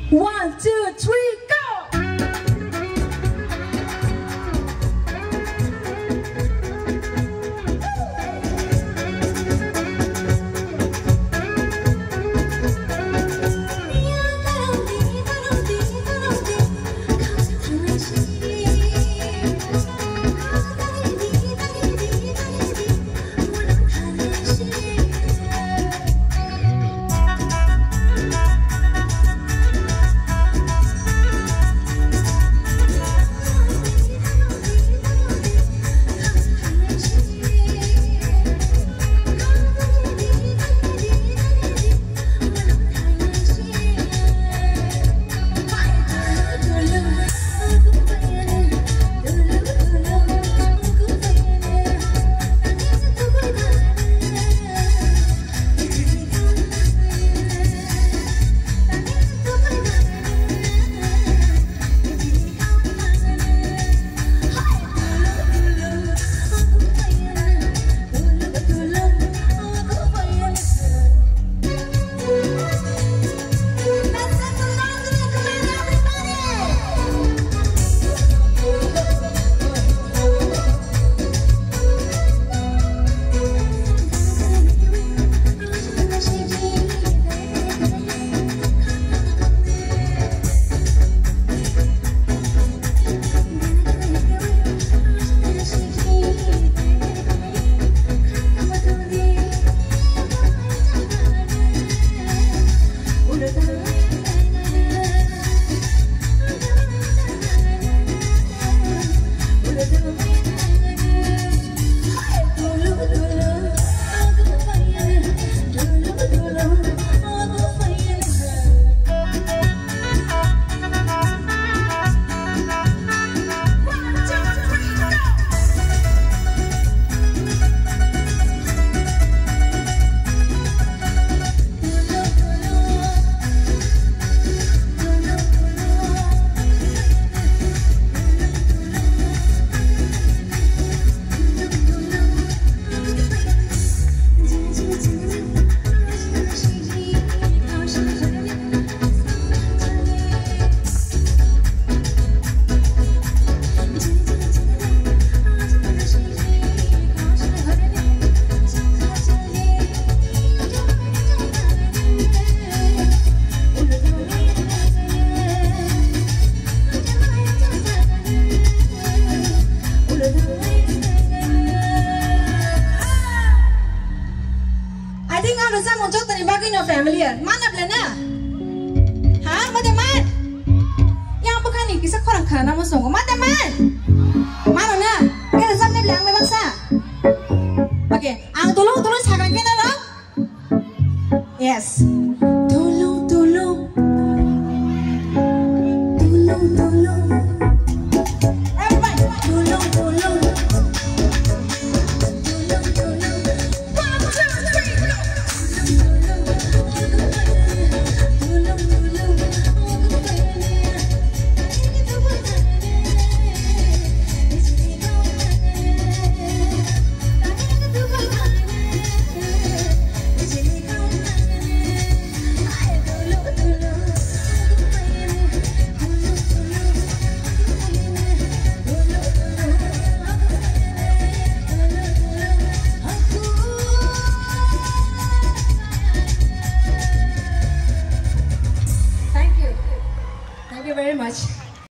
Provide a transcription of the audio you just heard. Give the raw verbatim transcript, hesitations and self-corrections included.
One, two, three, go! I think ang rwchapmung jotoni bagwi no familiar. Mana ble na? Ha? Mate man? Yang bwkhani kisa khorang khana mo songo. Mate man? Mano na? Khe rwchapni ble ang bai baksa. Okay. Ang tulung tulung sakang khe na rok. Yes. Tulung tulung. Tulung tulung. Everybody. Tulung tulung. Tulung tulung. One, two, three, go. Thank you. Thank you very much.